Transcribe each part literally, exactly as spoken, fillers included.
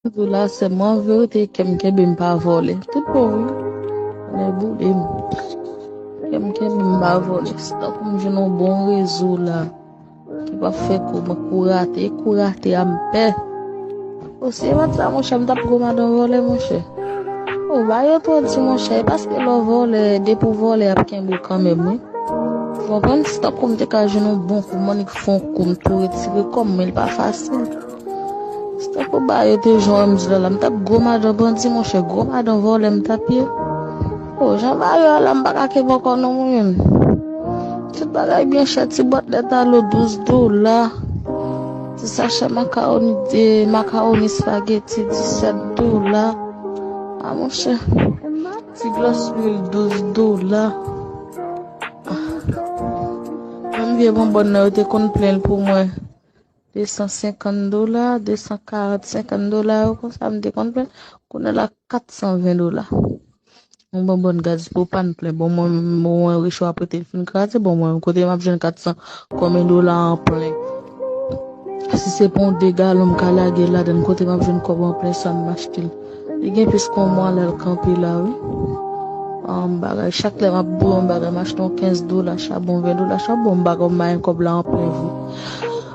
Di w la, sè mwen, an verite, kè m kenbe, m pa vòlè. Tout bon, wi. Ann boule m. Kè m kenbe, m pa vòlè. Se tankou m jwenn yon bon rezo la. Ki p ap fè kou, mwen kou rate, kou rate a m pè. O, si e pa t sa, monchè, m t ap gwo madan vòlè, monchè. O, ba yo twò di, monchè, e paske lè w vòlè, depi w vòlè, y ap kenbe w kanmenm, wi. Ou konprann? Se tankou m te ka jwenn yon bon kou, m annik fè yon kou, m tou retire kò m, men l pa fasil. Se tankou ba yo te jwenn m di la, la, m t ap gwo madan bandi, monchè, gwo madan vòlè, m t ap ye. O, jan ba yo a la, m pa ka kenbe ankò non, mwen menm. Tout bagay byen chè, ti bwat lèt alo, douz dola. Ti sachè makawoni, de, makawoni espageti, disèt dola. A, monchè. Ti glòs lwil, douz dola. A. Menm vye bonbòn nan, yo te konn plen l pou mwen. De san senkant dola, de san karant, senkant dola, yo konsa, m te konn plen. Kounye a la, kat san ven dola. Yon bonbòn gaz pou pa n plen. Bon, mwen, mwen, recho ap rete fin kraze. Bon, mwen, kote m ap jwenn kat san konbyen dola an plen? Si se pou yon de galon m ka lage ladan, kote m ap jwenn kòb an plen sa m achte l? Li gen plis ke yon mwa lè l kanpe la, wi. An bagay, chak lè m ap boule yon bagay, m achte yon kenz dola chabon, ven dola chabon, m pa konn mayen kòb la an plen vre.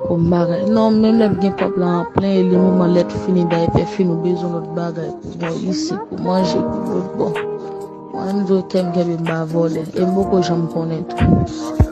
Yon bagay. Non, menm lè m gen kòb la an plen, e li moman lè t fini, bay pè fin, ou bezwen lòt bagay pou bò isi, pou manje, pou lòt bò. Mwen, m di w, kè m kenbe, m pa vòlè. E m poko janm konnen tou.